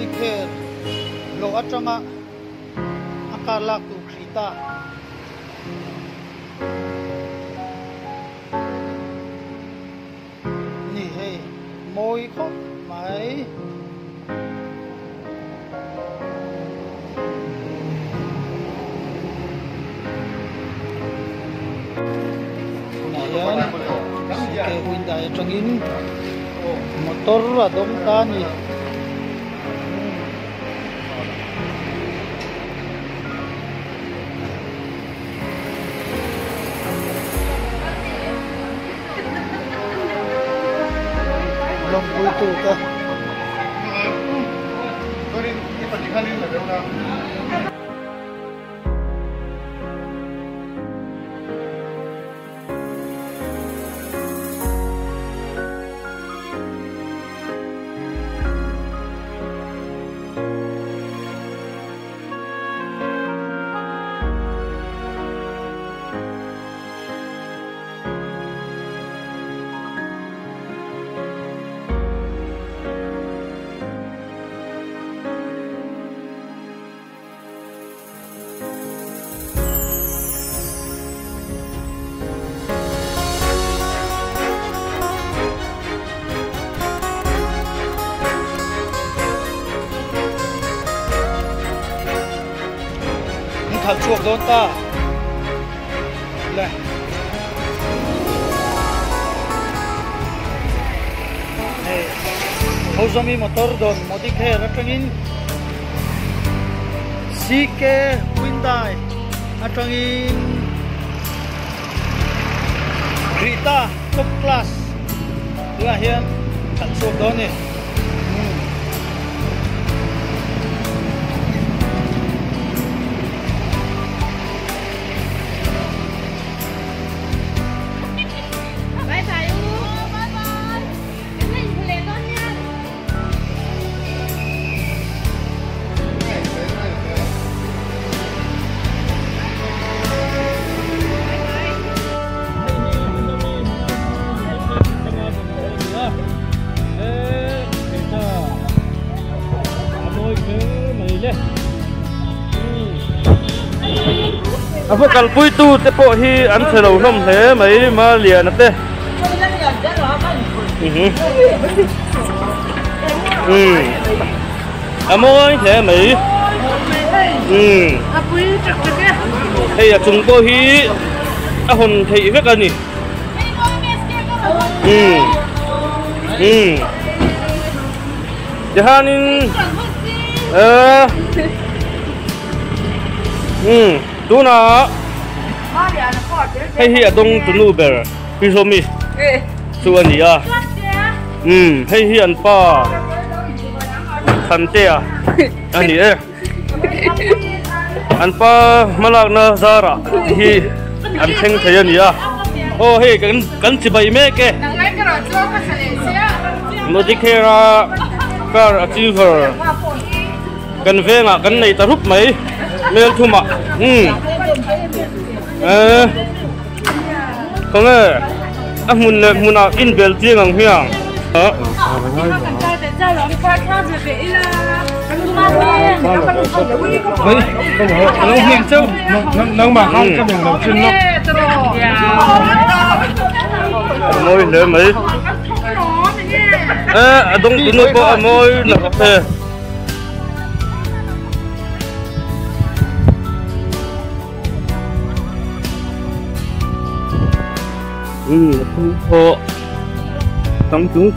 Modicare lawh atanga a car lak tur Creta. Ni hei mawi khawp mai. Tunah hian CK Hyundai atangin motor a dawng ta a ni. Lawmpui tu te. An khalh chhuak dawn ta le. Hei Hozami motor dawn Modicare atangin CK Hyundai atangin Creta top class tunah hian khalh chhuak dawn a ni. A va kalpui tu te pawh hi an chhe lo hlawm hle mai Maliana te a mawi hle mai hei a chung pawh hi a hawn theih vek a ni. Tihianin tunah hei hi a dawng tu nu ber Pi Zawmi chu a ni a hei hi an pa Thantea a ni e. An pa hmalakna zarah hi an thleng thei a ni a aw hei kan kan chibai mek e Modicare a car achiever kan vengah kan nei ta rup mai mel thumah umm eh khawnge a hmun leh hmunah inbel chiang ang hmiang. Mawi hle mai e a dawng tunu pawh a mawi na rawh e. Umm a chung pawh. Tang chung